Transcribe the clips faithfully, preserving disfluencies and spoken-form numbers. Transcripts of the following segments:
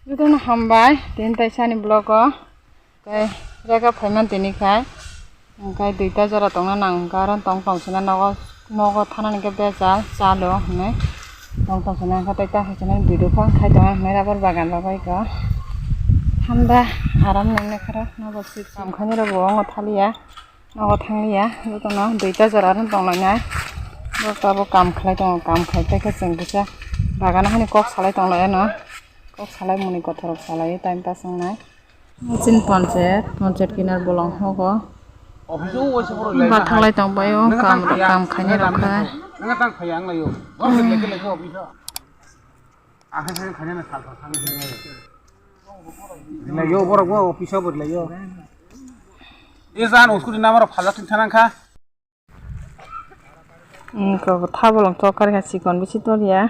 Jotono hambai, tini taisani vlog o. Khe rega phaiman tini khai. Hwnkhe duita jora tongna nang hwnkhe aro tong tong sina nogo, nogo thanani khe bejal chalo hwnwi. Tong tong sina hwnkhe tei ta hai sina video phone khai tongo hwnwi rubber bagan rok bai kho. Thanda aram nang nai khoro nogo sik kam khainai rok bo ongo thaliya. Nogo thangliya, jotono duita jora aro tonglainai. Bo tabuk kam khlai tongo, kam khai tei khe chwng kisa bagano hani kok salai tonglaino. Kok salai muni kothorok salai time pass wngnai. Chin ponchayat, ponchayat kinar bolong hogo. Bathalai tong bai o kam, kam khainai rok khe. Layo borok bo office o bo layo. E jan uskuti namaro phalak tin thanang kha. Ko thabolong chokar kha chikon bisi toriya.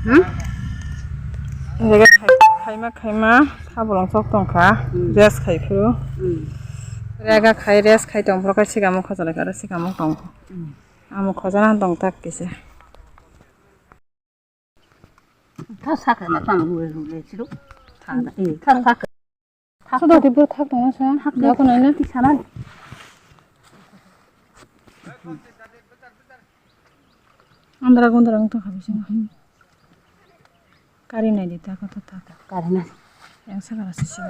Hmm? Rega khai-, khaima khaima thabolong chok tong kha. Hmm. Rest khai phuru. Hmm. Rega khai rest khai tong phuru khe sikamo khojalai kha, sikamo tong kha. Hmm. Amo khojana tong tak kisa. Tha sakha na tang rule rule siro. Tha na, eh, tha sakha. Sudah tibur thak tong sa. Thak ya ko nai na. Ti sana. Andra gondra wng tong kha bising. Kari nai di ta ko ta ta. Kari nai. Yang sakha rasa sih.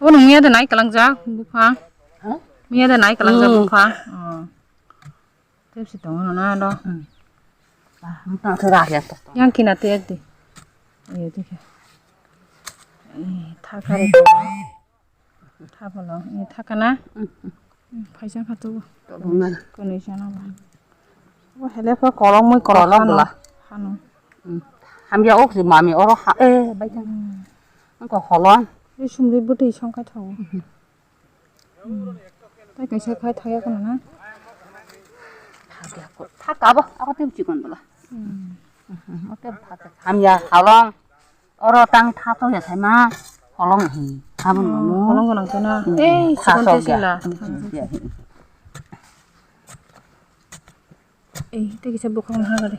Obo nwng miya de nai kalangjak bupha. Ha? Miya de nai kalangjak hmm. Bupha. Oh. Tepsi tongo no na do. Hmm. Ah, ang tang thora ya to. Yang kina te ek di. Ayo dikhe. Eh, thakari. Thapalo, eh, thakana. Hmm. Phaisa kha tu. Tolong na. Koni sana ba. O hele pa kolong mui kolong bla. Hano. Hamya ok si mami oro ha eh bai ta. Ang ko holong. Ni sumri bwtwi song kai thago. Tai kaisa khai thaya kono na. Thaka bo ako tei chikon bla. Hamya halong. Oro tang tha to ya sai ma holong hi. Habun no. Holong gonang to na. Ei sikon te sila. Ei tei kisa bukhang ha gari.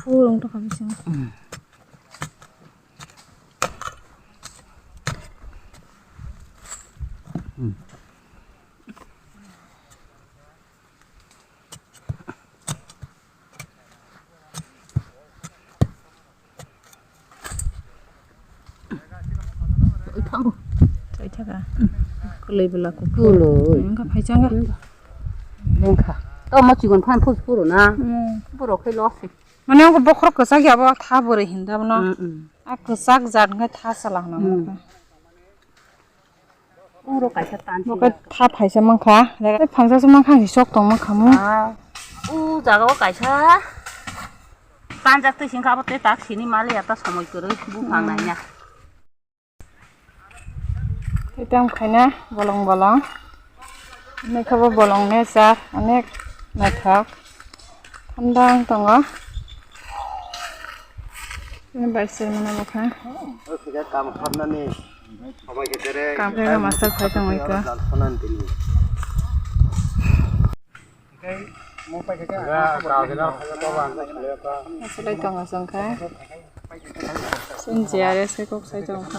Phurung to kami sing. Thango. Chai thaka. Kulai bela ku. Kulai. Engka phaisa engka. Lengkha. To mo chigon phan phus phuru na. Hmm. Phuru khai lo se. Mane ko bokhorok kwchak ya bo tha bwrwi hinda bono. Hmm, hmm. A kwchak jat ngai tha sala hwnna. Hmm. Uro kaisa tansi. Bo khe tha phaisa mankha. Phangsa se mankha, hisok tong mankha mo. Ah, u jaga o kaisa tanjak twi singkha, abo tei tak sini mali ata somoi kwrwi buphang hmm. Naina. Tei tang khaina bolong bolong. Naikha bo bolong ne cha onek naithok. Thanda wng tongo. Chini bai se mano bokha. Kam khlai master khai tongwi kha. Asalai tongo chwng kha. Chini J R S khe kok sai tongo kha.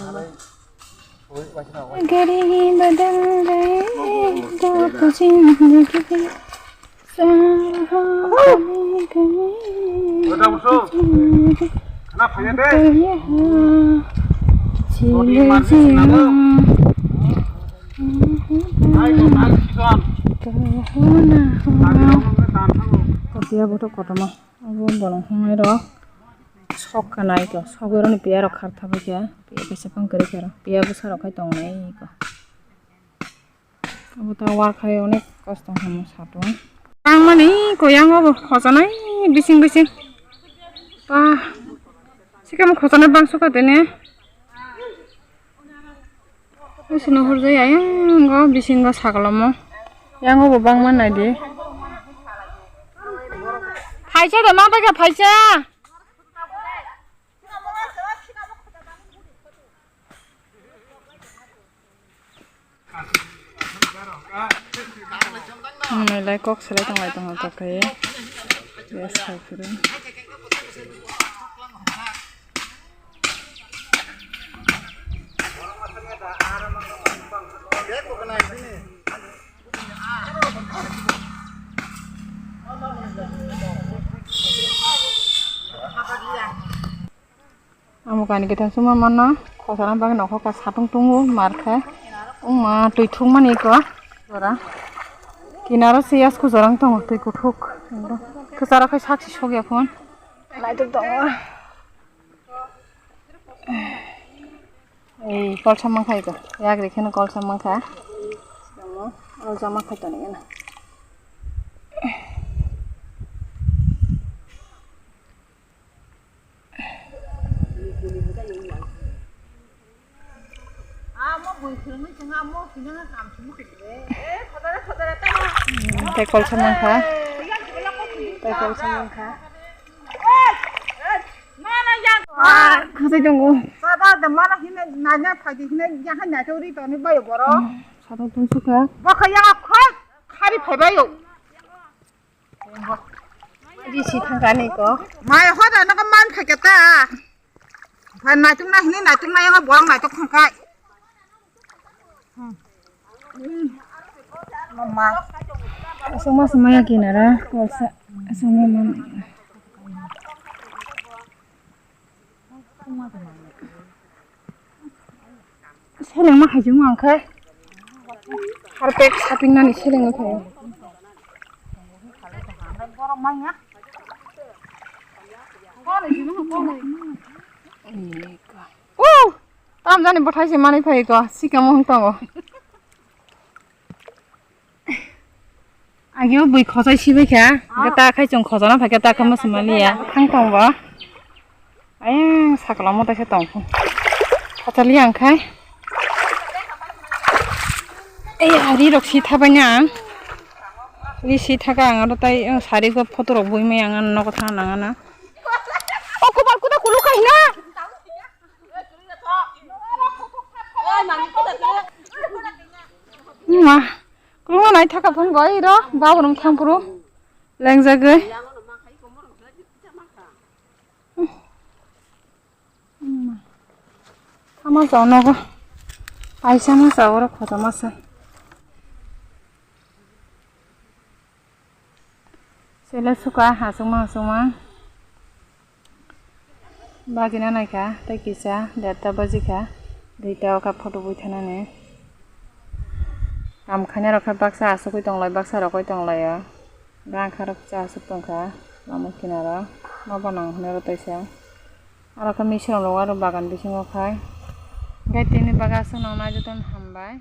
Gari badal gaye to zindagi. Kopiya bothok kotorma. Abo bolong hwngnai rok sok kha nai khe, sogwi roni piya rok khar thabai khe, piya kaisa phang kwrwi khe, piya bwsa rok khai tongnai khe. Abo ta war khai onek kosto hwnwi satung. Tangmani koyang obo khojanai bising bising. Ba, sikhe mo khojanai bangso kha tene. Usino hurjai ayang go bisingo sagalomo. Yang obo bangma naidi. Phaisa de ma bai kha phaisa. Nwng lai kok selai tong lai tong kok khe. Yes, khai phuru. Amo kani ketham suma mana, khosana bagwi nokho ka satung tungo, mar khe. Wngma twi thukmani eko jora. Kinaro se yasku jora wng tongo, twi kuthuk. Kwcharo khe sak si sokya phun. Naitok tongo. Ei, kolsa mankha eko. Yagri kheno kolsa mankha. Amo, o jama khai toni gana. Tei kolsa mankha. Tei kolsa mankha. Ah, khasai tongo. Sada de mana hine nanya phaidi hine yaha nanya uri toni bayo boro. Sada tong suka. Bokha yaha khoi khari phaibayo. Di si thangkani ko. Mai hoda no man phai kata. Phan naitung na hini naitung na yang borong naitung thangkai. Mama. Asung mas maya kinara kolsa. Asung mama. Seleng ma haijung ang khe. Harpek saping nani seleng ma khayo. Oh, tam jani bwthai se manwi phai ko. Sikamo hung tongo. Agio bui khosai sibai kha, hwnkhe ta khai chwng khosana phaikhe ta khe mwswmaliya thang tong bo. Ayang sakla motai se tong kho. Khachaliya ang khai. Ei ari rok si thabai na ang. Ri si thaka ang aro tai ang sari go photo rok bui mai ang nogo thang nang na. O kubal kuda kulu khai na. Ma, kwbangma naithaka phano bo iro, baborok thangphuru lengjagwi. Ama chao nogo, paisa ma chao oro khotoma se. Sele suka, aswkma aswkma. Bajina naikha, tei kisa, derta bajikha, duita o kha photo bui thanani. Kam khainai rok khe baksa asugwi tonglai, baksa rogwi tonglaio. Rang kha rok cha aswk tongkha, lama kinaro, ma banang hwnwi rw taisa. Aro khe misrang rok aro bagan bisingo khai. Gai tini bagwi aswk nang nai jotono hambai.